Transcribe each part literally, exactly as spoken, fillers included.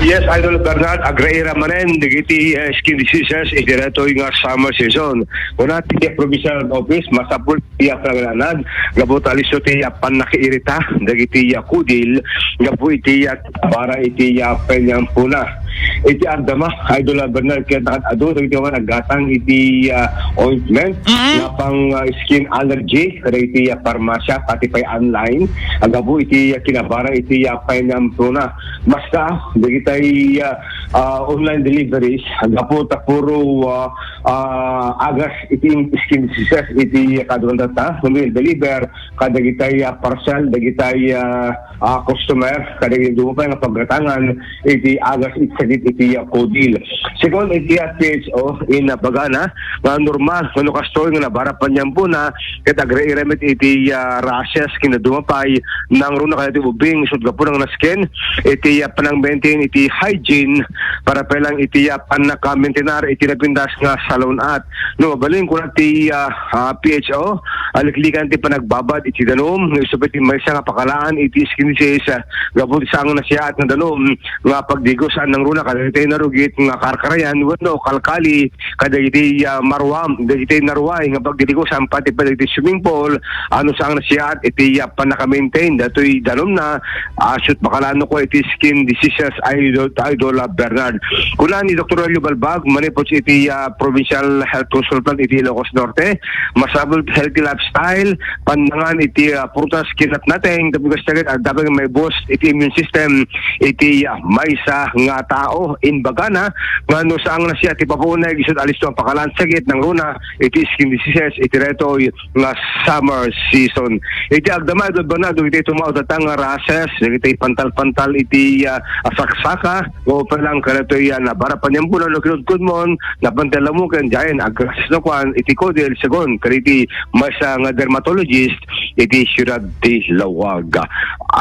Yes, Idol Bernard, agraira manen dagiti, eh, skin diseases iti daytoy nga summer season. Kuna ti provincial office, masapul ti panaglanad gapu ta alisto ti pannakairita dagiti, ah, kudil gapu iti, ah, bara iti, ah, penyampuna. Iti agdama, Idol Bernard, ket nakaad-adu dagiti awan aggatang iti, ah, ointment Mm. nga pang, ah, skin allergy kadagiti, ah, parmasya, pati pay online, gapu iti, ah, kinabara iti, ah, penyampuna. Basta, dagitay, ah, ah, online deliveries, gapu ta puro, ah, ah, agas iti skin diseases iti kaduan data, nga deliver kadagitay, ah, parcel, dagitay, ah, ah, customer, kadagitay dumapay nga paggatangan iti agas iti sakit iti, ah, kudil. Segun iti, ah, P H O in, ah, Bagana, nga normal, nga no kastoy nga nabara penyampuna, ket agraira met iti, ah, rashes, ken dumapay, nangruna kadagiti ubing, isut' gapu nga nasken, iti, ah, panang-maintain iti hygiene, para pay lang iti, ah, pannaka-maintainar iti napintas nga salun-at. No, mabalin kuna ti, ah, ah, P H O, aliklikan ti panagbabad iti danum, nga isu pay ti maysa nga pakalaan iti skin disease, ah, gapu ti saan nga nasiaat nga danum, nga pagdigosan nangruna kadagiti narugit nga karkarayan, wenno kalkali, kadagiti, ah, maruam, dagiti naruay nga pagdidigosan pati pa dagiti swimming pool, ano saan nga nasiaat iti, ah, pannaka-maintain datoy danumna, ah, isut' pakalaan no kua iti skin diseases, Idol, Idol, ah, Bernard. Kuna ni Doktor Rolio Balbag, manipud iti, ah, provincial health consultant iti Ilocos Norte, masapul healthy lifestyle, pannangan iti, ah, prutas ken natnateng, tapno kasta ket adda pay nga mai-boost iti immune system iti, ah, maysa nga tao. In Bagana, nga no saan nga nasiaat ti papuneg, isut' alisto nga pakalaan sakit nangruna iti skin diseases iti daytoy nga summer season. Iti agdama, Idol Bernardo, iti tumawd data nga rashes, iti pantal-pantal iti, ah, saksaka, o pa lang kadatoy, ah, nabara penyampuna no kinudkudmon, napantal lamuken, diayen, agrashes no kuan, iti kudil, segun kadagiti maysa nga dermatologist iti siudad ti Laoag.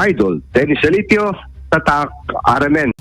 Idol, Dennis Salitio, Tatak, R M N.